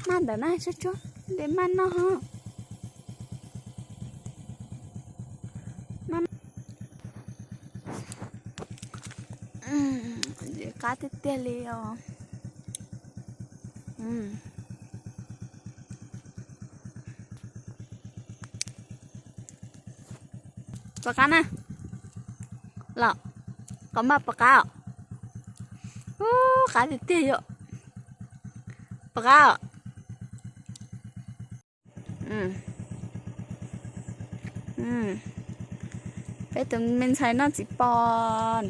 Maj ntawm na, tsuag tsuag li maj noj ho. Qab tiag tiag li os. Puas qab na? Los, koj maj puas qab os? Ub, qab tiag tiag yom. Puas qab os? Peb tus me ntxhais noj txiv pos,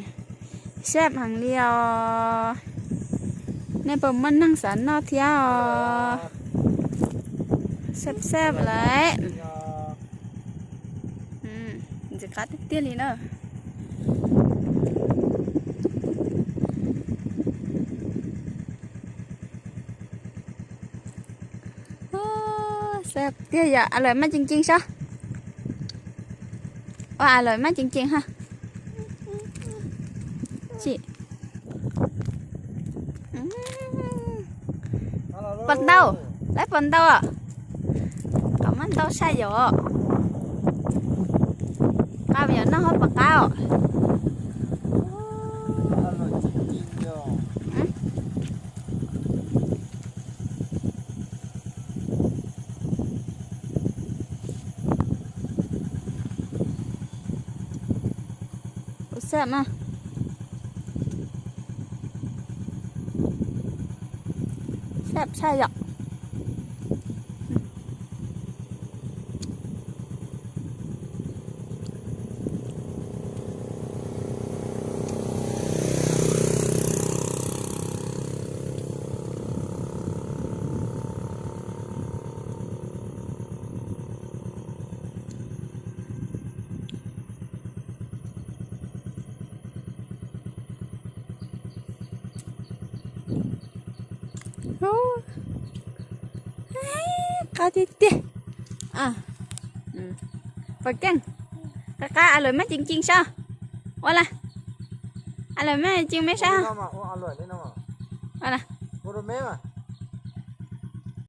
sab heev li os. Nej puas muaj neeg xav noj thiab os? Sab sab lawm. Ntxim qab tiag tiag li na. Tiag yom, a lawm maj ceev ceev saib. Ua a lawm maj ceev ceev ha. Puas ntau? Lawv puas ntau? Kom maj ntau saib yom. Qab yom, noj ho puas qab os? Ua sab mas. Sab tshaj yom. Qab tiag tiag. Puas keej? Qab qab, a lawm maj ceev ceev saib. Ua la. A lawm maj ceev ceev saib.